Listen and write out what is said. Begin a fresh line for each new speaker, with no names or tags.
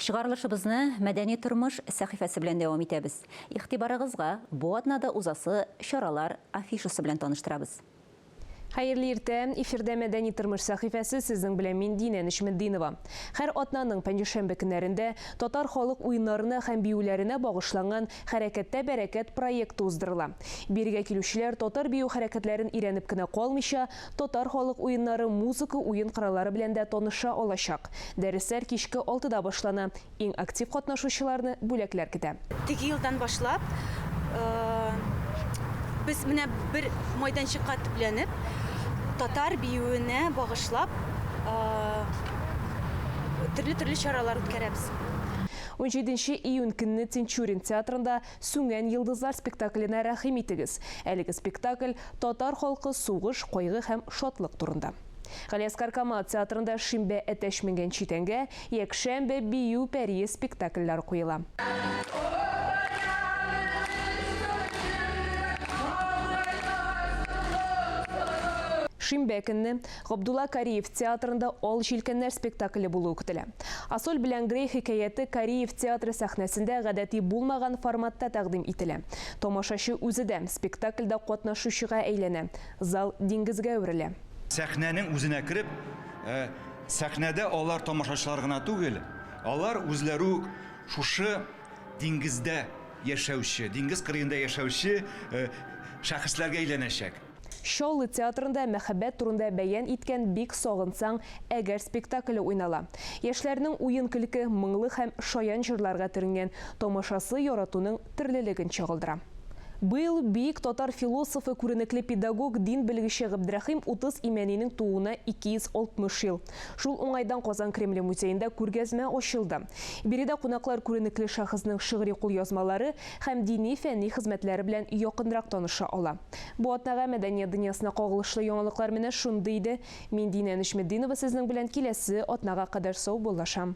Чыгарылышыбызны Мәдәни тормыш сәхифәсе белән дәвам итәбез. Игътибарыгызга бу атнада узасы чаралар афишасы белән таныштырабыз.
Хәерле иртә! Эфирда Мәдәни тормыш сәхифәсе, сезнең белән мин Динә Нечметдинова. Һәр атнаның пәнҗешәмбе көннәрендә татар халык уеннарына һәм биюләренә багышланган Хәрәкәттә бәрәкәт проекты уздырыла. Бирегә килүчеләр татар бию хәрәкәтләрен өйрәнеп кенә калмыйча, татар халык уеннары, музыка уен кораллары белән дә таныша алачак. Дәресләр кичке алтыда башлана. Иң актив катнашучыларны бүләкләр көтә.
Теге елдан башлап без менә бер майданчыкка төпләнеп, татар биюенә багышлап төрле-төрле чаралар үткәрәбез.
Унҗиденче июнь көнне Тинчурин театрында Сүнгән йолдызлар спектакленә рәхим итегез. Әлеге спектакль татар халкы, сугыш, кайгы һәм шатлык турында. Галиәсгар Камал театрында Шимбә әтәч менгән читәнгә, якшәмбе Бию пәрие спектакльләре куела. Шимбә көнне Габдулла Кариев театрында Ал җилкәннәр спектакле булуы көтелә. Ассоль белән Грей хикәяте Кариев театры сәхнәсендә гадәти булмаган форматта тәкъдим ителә. Тамашачы үзе дә спектакльдә катнашучыга әйләнә, зал диңгезгә әверелә.
Сәхнәнең үзенә кереп, сәхнәдә алар тамашачылар гына түгел, алар үзләре үк шушы диңгездә яшәүче, диңгез кырыенда яшәүче шәхесләргә әйләнәчәк.
Чаллы театрында мәхәббәт турында бәян иткән Бик сагынсаң әгәр спектакле уйнала. Яшьләрнең уен-көлке, моңлы һәм шаян җырларга төренгән тамашасы яратуның төрлелеген чагылдыра. Быел бөек татар философы, күренекле педагог, дин белгече Габдрәхим 30 Имәнинең тууына 260 ел. Шул уңайдан Казан Кремле музеенда күргәзмә ачылды. Биредә кунаклар күренекле шәхеснең шигъри кулъязмалары һәм дини-фәнни хезмәтләре белән якынрак таныша ала. Бу атнага мәдәният дөньясына кагылышлы яңалыклар менә шундый иде. Мин Динә Нечметдинова сезнең белән киләсе атнага кадәр саубуллашам.